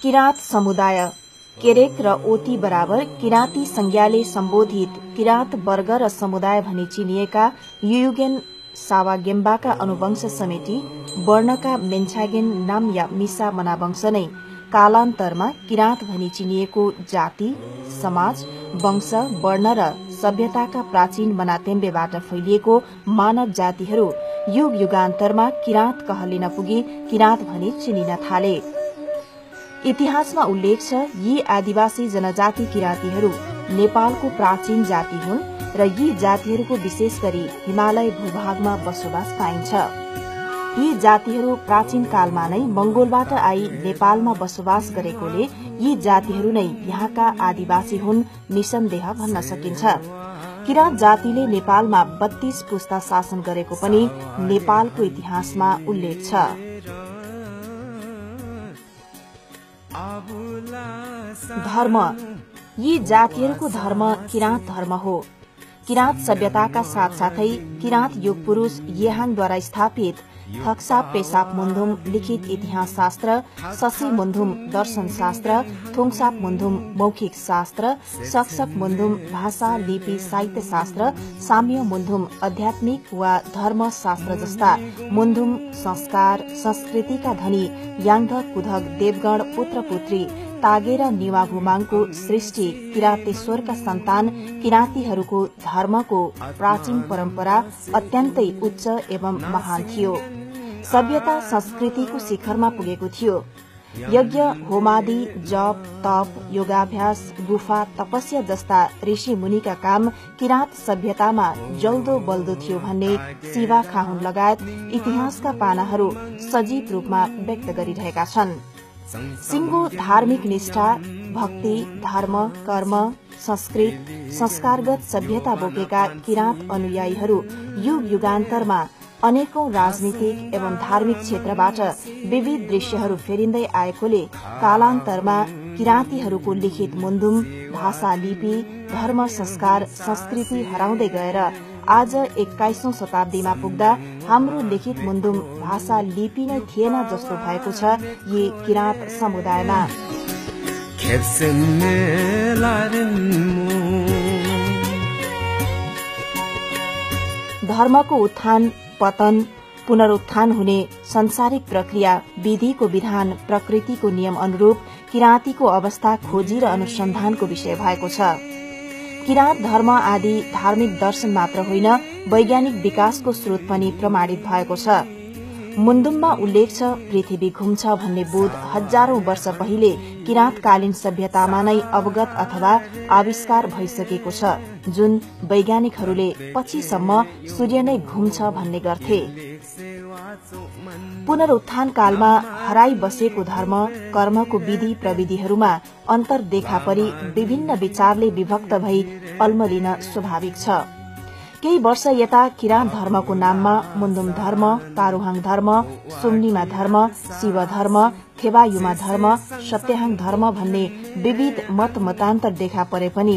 किराँत समुदाय केरेक र ओती बराबर किराँती संज्ञाले सम्बोधित किराँत वर्ग र समुदाय भनी चिनिएका युयुगेन सावागेम्बाका अनुवंश समेटी वर्णका मेन्छागेन नाम या मिसा मनावंश नै कालान्तरमा किराँत भनी चिनिएको जाति, समाज, वंश, वर्ण र सभ्यताका प्राचीन मनातेम्बेबाट फैलिएको मानव जातिहरू युग युगान्तरमा किराँत कहलिन पुगी किराँत भनी चिनिन थाले। इतिहासमा उल्लेख छ यी आदिवासी जनजाति किराँतीहरू नेपालको प्राचीन जाति हुन् र यी जातिहरूको विशेष गरी हिमालय भूभागमा बसोबास पाइन्छ। यी जातिहरू प्राचीन कालमा नै मंगोलबाट आई नेपालमा बसोबास गरेकोले यी जातिहरू नै यहाँका आदिवासी हुन् निसन्देह भन्न सकिन्छ। किराँत जातिले नेपालमा 32 पुस्ता शासन गरेको पनि नेपालको इतिहासमा उल्लेख छ। धर्म यी जातिहरूको धर्म किराँत धर्म हो। किराँत सभ्यताका साथसाथै किराँत युग पुरूष येहाङद्वारा स्थापित थक्साप पेसाप मुन्धुम लिखित इतिहास शास्त्र, ससी मुन्धुम दर्शन शास्त्र, थोङसाप मुन्धुम मौखिक शास्त्र, सक्सक मुन्धुम भाषा लिपि साहित्य शास्त्र, साम्य मुन्धुम आध्यात्मिक वा धर्म शास्त्र जस्ता मुन्धुम संस्कार संस्कृतिका धनी याङधक कुधक देवगण पुत्र पुत्री तागेर निवा भूमाङको सृष्टि किराँतेश्वरका सन्तान किराँतीहरूको धर्मको प्राचीन परम्परा अत्यन्तै उच्च एवं महान थियो। सभ्यता संस्कृतिको शिखरमा पुगेको थियो। यज्ञ होमादि जप तप योगाभ्यास गुफा तपस्या जस्ता ऋषि मुनिका काम किराँत सभ्यतामा जल्दो बल्दो थियो भन्ने शिवा खाहुन लगायत इतिहासका पानाहरू सजीव रूपमा व्यक्त गरिरहेका छन्। सिंगो धार्मिक निष्ठा भक्ति धर्म कर्म संस्कृत संस्कारगत सभ्यता बोकेका किराँत अनुयायीहरू युग युगान्तरमा अनेकौं राजनीतिक एवं धार्मिक क्षेत्रबाट विविध दृश्यहरू फेरिँदै आएकोले कालान्तरमा किराँतीहरूको लिखित मुन्धुम भाषा लिपि धर्म संस्कार संस्कृति हराउँदै गएर आज 21औं शताब्दीमा पुग्दा हाम्रो लिखित मुन्धुम भाषा लिपि नै थिएन जस्तो भएको छ यी किराँत समुदायमा। धर्मको उत्थान पतन पुनरुत्थान हुने संसारिक प्रक्रिया विधिको विधान प्रकृतिको नियम अनुरूप किराँतीको अवस्था खोजी र अनुसन्धानको विषय भएको छ। किराँत धर्म आदि धार्मिक दर्शन मात्र होइन वैज्ञानिक विकासको स्रोत पनि प्रमाणित भएको छ। मुन्धुममा उल्लेख छ पृथ्वी घुम्छ भन्ने बोध हजारौं वर्ष पहिले किराँतकालीन सभ्यतामा नै अवगत अथवा आविष्कार भइसकेको छ, जुन वैज्ञानिकहरूले पछिसम्म सूर्य नै घुम्छ भन्ने गर्थे। पुनरुत्थान कालमा हराई बसेको धर्म कर्मको विधि प्रविधिहरूमा अन्तर देखा परी विभिन्न विचारले विभक्त भई अल्मलिन स्वाभाविक छ। केही वर्ष यता किराँत धर्मको नाममा मुन्धुम धर्म कारुहाङ धर्म सुम्निमा धर्म शिव धर्म थेबायुमा धर्म सत्याहाङ धर्म भन्ने विविध मत मतान्तर देखा परे पनि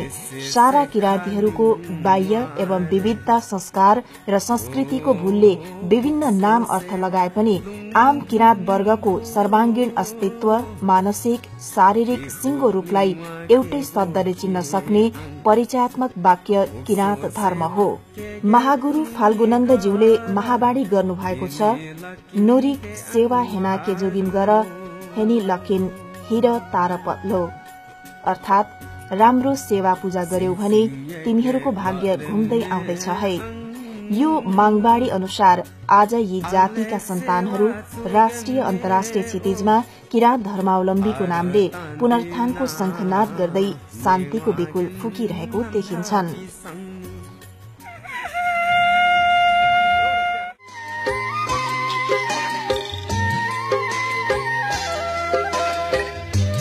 सारा किराँतीहरूको बाह्य एवं विविधता संस्कार र संस्कृतिको भूलले विभिन्न नाम अर्थ लगाए पनि आम किराँत वर्गको सर्वांगीण अस्तित्व मानसिक शारीरिक सिंगो रूपलाई एउटै शब्दले चिन्न सक्ने परिचयात्मक वाक्य किराँत धर्म हो। महागुरू फाल्गुनन्दज्यूले महावाणी गर्नुभएको छ, नोरिक सेवा हेना के जोगिम गर हेनी लकिन हिर तार पत्लो, अर्थात राम्रो सेवा पूजा गर्यौ भने तिमीहरूको भाग्य घुम्दै आउँदैछ है। यो माङबाडी अनुसार आज यी जातिका सन्तानहरू राष्ट्रिय अन्तर्राष्ट्रिय क्षितिजमा किराँत धर्मावलम्बीको नामले पुनरुत्थानको शंखनाद गर्दै शान्तिको विकुल फुकिरहेको देखिन्छन्।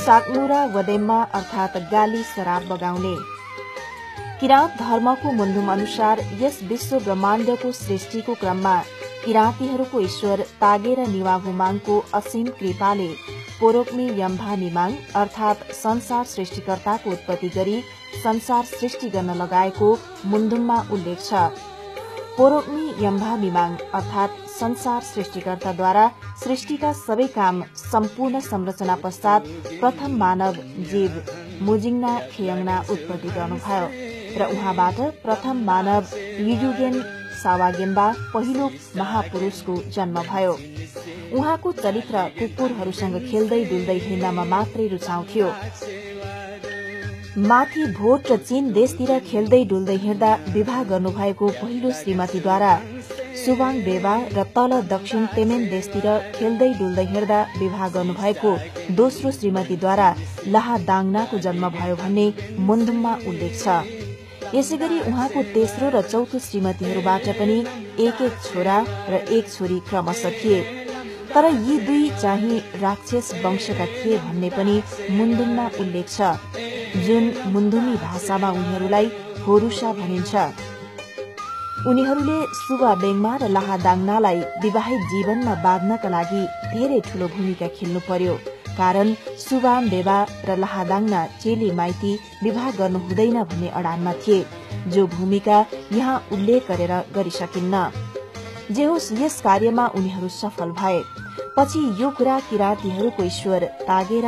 साकमुरा वदेम्मा अर्थात गाली शराब बगाउने। किराँत धर्मको मुन्धुम अनुसार यस विश्व ब्रह्माण्डको सृष्टिको क्रममा किराँतीहरूको ईश्वर तागेर निवा भूमाङको असीम कृपाले पोरोक्मी यम्भा निमाङ अर्थात संसार सृष्टिकर्ताको उत्पत्ति गरी संसार सृष्टि गर्न लगाएको मुन्धुममा उल्लेख छ। पोरोक्मी यम्भा निमाङ अर्थात संसार सृष्टिकर्ताद्वारा सृष्टिका सबै काम सम्पूर्ण संरचना पश्चात प्रथम मानव जीव मुजिङना खेयङना उत्पत्ति गर्नुभयो र उहाँबाट प्रथम मानव युयुगेन सावागेम्बा पहिलो महापुरूषको जन्म भयो। उहाँको चरित्र कुकुरहरूसँग खेल्दै डुल्दै हिँड्नमा मात्रै रुचाउँथ्यो। माथि भोट र चीन देशतिर खेल्दै डुल्दै हिँड्दा विवाह गर्नुभएको पहिलो श्रीमतीद्वारा सुबाङ बेवा र तल दक्षिण तेमेन देशतिर खेल्दै डुल्दै हिँड्दा विवाह गर्नुभएको दोस्रो श्रीमतीद्वारा लाहादाङनाको जन्म भयो भन्ने मुन्दुममा उल्लेख छ। यसैगरी उहाँको तेस्रो र चौथो श्रीमतीहरूबाट पनि एक छोरा र एक छोरी क्रमशः थिए, तर यी दुई चाहिँ राक्षस वंशका थिए भन्ने पनि मुन्दुममा उल्लेख छ, जुन मुन्दुमी भाषामा उनीहरूलाई होरुसा भनिन्छ। उनीहरूले सुबाबेङमा र लाहादाङनालाई विवाहित जीवनमा बाँध्नका लागि धेरै ठूलो भूमिका खेल्नु पर्यो, कारण सुबामबेवा र लाहादाङना चेली माइती विवाह गर्नु हुँदैन भन्ने अडानमा थिए, जो भूमिका यहाँ उल्लेख गरेर गरिसकिन्न। जे होस्, यस कार्यमा उनीहरू सफल भए। पछि यो कुरा किराँतीहरूको ईश्वर तागेरा